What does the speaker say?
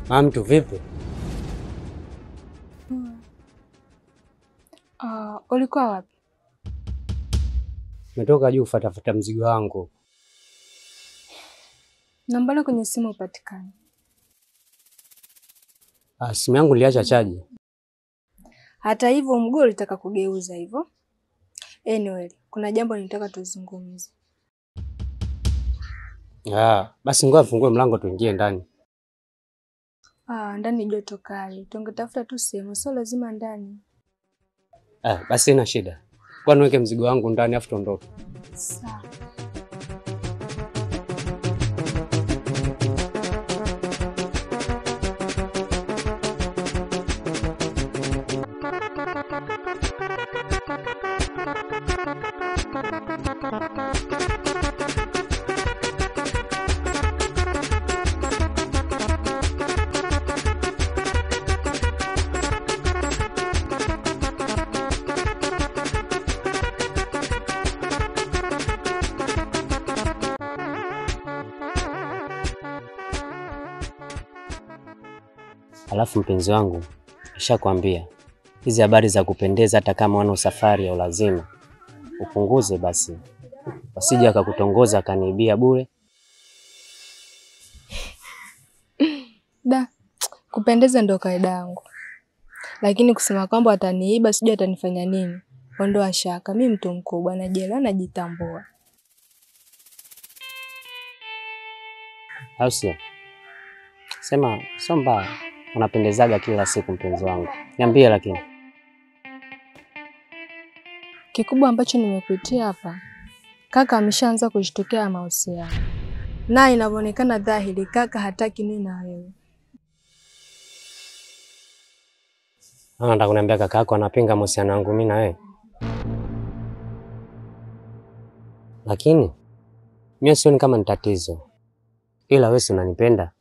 Mtu vipi? Ulikuwa wapi? Nimetoka juu kufuatafuta mzigo wangu. Na mbona kwenye simu upatikani? Simu yangu niliacha chaji. Hata hivyo mguu ulitaka kugeuza hivyo. Anyway, kuna jambo nilitaka tuzungumze. Basi ngoja fungue mlango tuingie ndani. Ndani joto kali. Tungetafuta tu sehemu, sio lazima ndani. Basi ina shida. Kwa niweke mzigo wangu ndani afu tuondoke. Sawa. Alafu mpenzi wangu, nishakwambia hizi habari za kupendeza, hata kama wana usafari au lazima upunguze basi, wasije akakutongoza akaniibia bure. Da, kupendeza ndo kaida yangu, lakini kusema kwamba ataniiba sijui atanifanya nini, ondoa shaka. Mimi mtu mkubwa, najielewa, najitambua. Au sio? Sema sio mbaya, unapendezaga kila siku mpenzi wangu. Niambie lakini. Kikubwa ambacho nimekuitia hapa, kaka ameshaanza kushtukia mahusiano. Na inavyoonekana dhahiri kaka hataki nini na wewe. Nataka kuniambia kaka yako anapinga mahusiano yangu mimi na wewe. Lakini mimi sioni kama ni tatizo. Ila wewe si unanipenda.